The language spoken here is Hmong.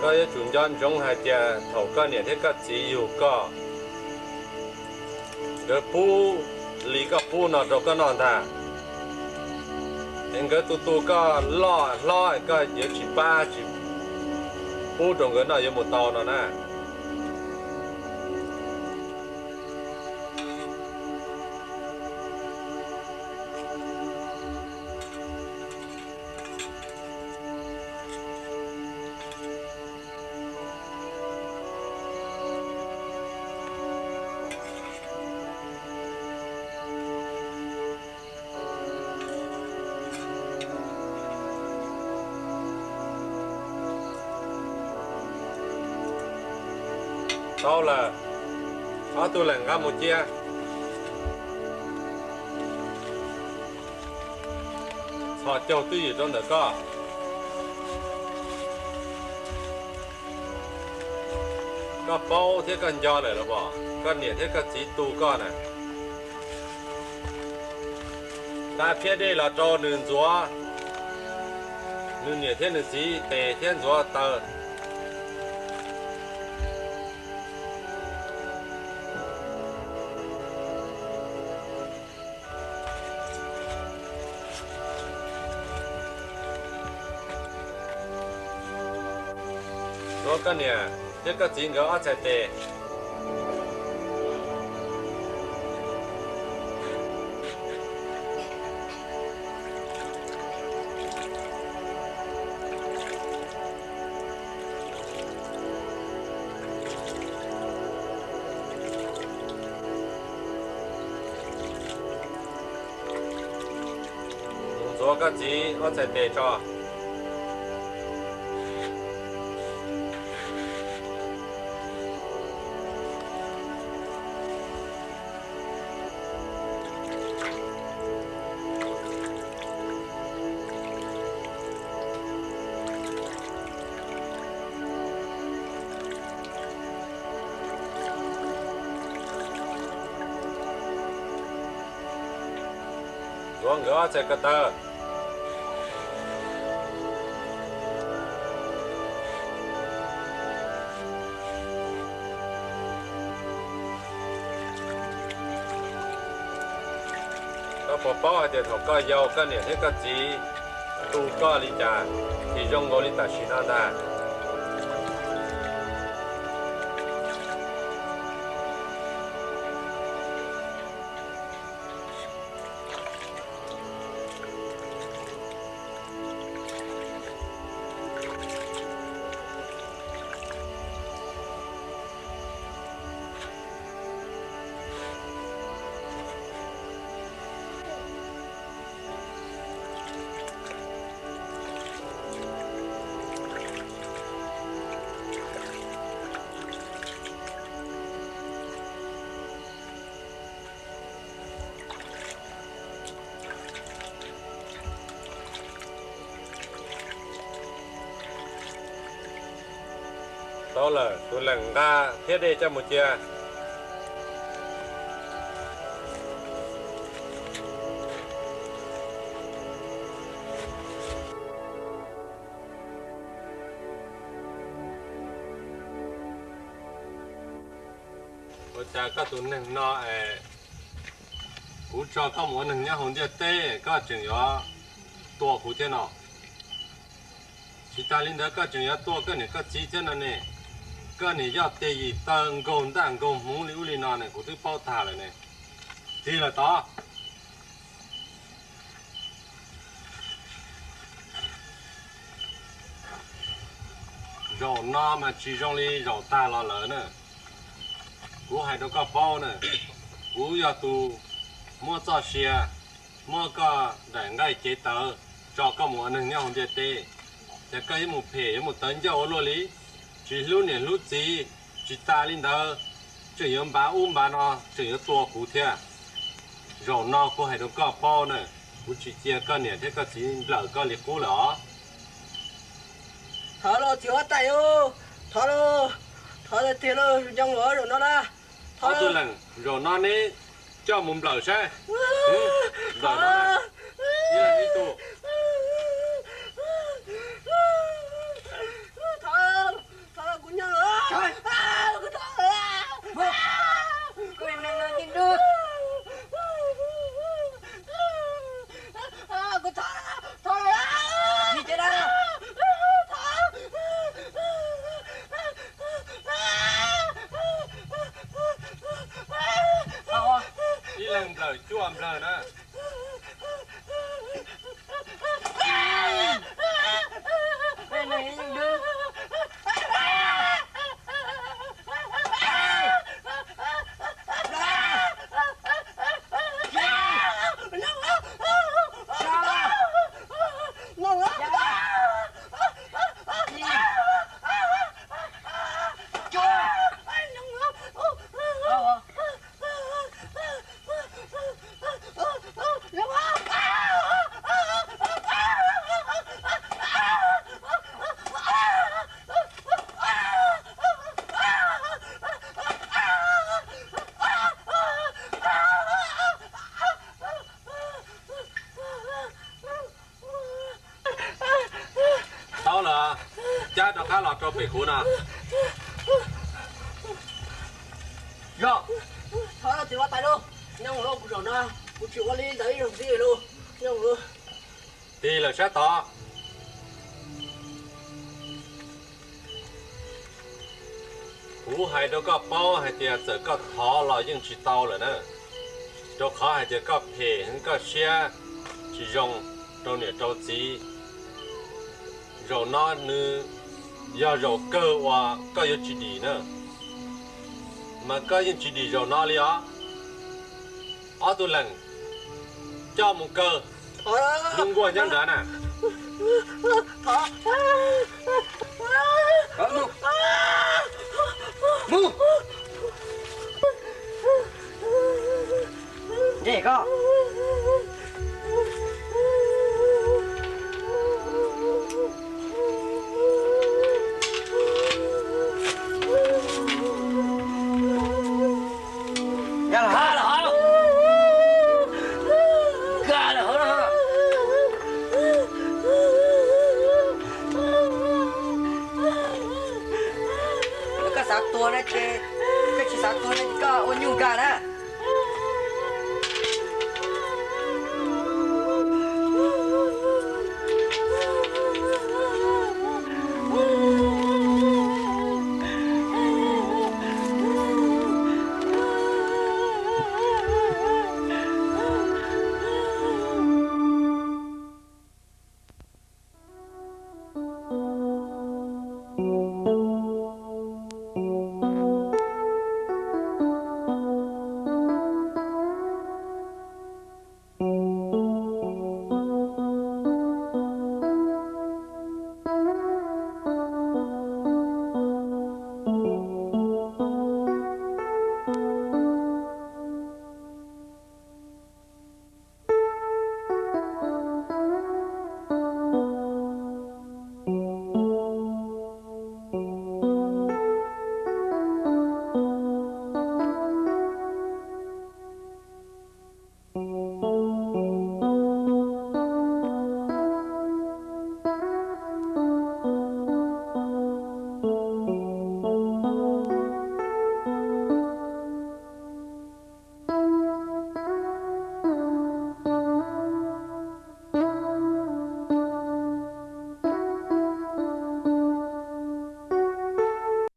Koj yuav tsum nco ntsoov hais tias thaum koj niam thiab koj txiv yug koj, nkawd pub li koj pub no rau koj noj ntag, es nkawd tu tu koj loj hlob, koj yuav tsis pab tsis pub rau nkawd noj yuav mus tau no na. Tau lawm, ob tug leem nqa mus cia. Txhos caug twj ywm rau ntawm koj. Koj paub thiab koj nco lawm los as, koj niam thiab koj txiv tu koj na. Nqa phiab dej los rau nws ntxuav nws niam thiab nws txiv tes thiab ntxuav taw. Ntxuav koj niam thiab koj txiv nkawd ob txhais tes. Mus ntxuav koj txiv ob txhais tes tso. Ntxuav nkawd ob txhais ko taw. Koj puas paub hais tias thaum koj yau koj niam thiab koj txiv tu koj li cas, tsis zoo nkaus li tam sim no ntag. Tau lawm, tus leem nqa phiab dej coj mus cia. Ua cas koj tus neeg no es kuv tso koj mus ua neeg nyob hauv ntiaj teb koj tseem yuav tua kuv thiab no? Tsis tas li ntawd koj tseem yuav tua koj niam koj txiv thiab no ne. Koj niam yog tes yim taw nkaug ntaj nkaug hmuv li ub li no ne, kuv twb paub tag lawm ne. Tig lawm tod. Zaum no mas tsis zoo li zaum tag los lawm na. Kuv hais rau koj paub na, kuv yog tus muab txoj sia, muab koj daim nqaij cev taw tso koj mus ua neeg nyob hauv ntiaj teb, ces koj yuav mus phem yuav mus tawv ncauj ua luaj li, tsis hlub niam hlub txiv, tsis tas li ntawd tseem yuav npav ub npav no, tseem yuav tua kuv thiab. Zaum no kuv hais rau koj paub na, kuv tsis cia koj niam thiab koj txiv nplawm koj li qub lawm os. Thov los txiv huab tais, thov los, thov tiag tiag los zoo los zaum no na. Thov tus leej, zaum no neb coj mus nplawm saib. Nplawm no, ib leeg ib tug. Thov Cab rov qab los rau pem kuv no. Zos, thov txiv huab tais lauj, nyob lauj, kuv zaum no kuv tsis ua li ntawd ib zaug ntxiv lauj, nyob lauj. Tig lawm sab tod. Kuv hais rau koj paub hais tias txawm koj thov los yeej tsis tau lawm na, rau qhov hais tias koj phem, koj siab tsis zoo rau niam rau txiv. Zaum no nws yog zaum kawg uas koj yuav tsis dim na, mas koj yeej tsis dim zaum no li os. Ob tug leej, coj mus kaw lub nkuaj nyob nrad na. Ntsej koj. Nkag los hauv. Nkag los hauv no. Koj xav tuag no ces, koj tsis xav tuag no ces koj ua nyuj nkag na.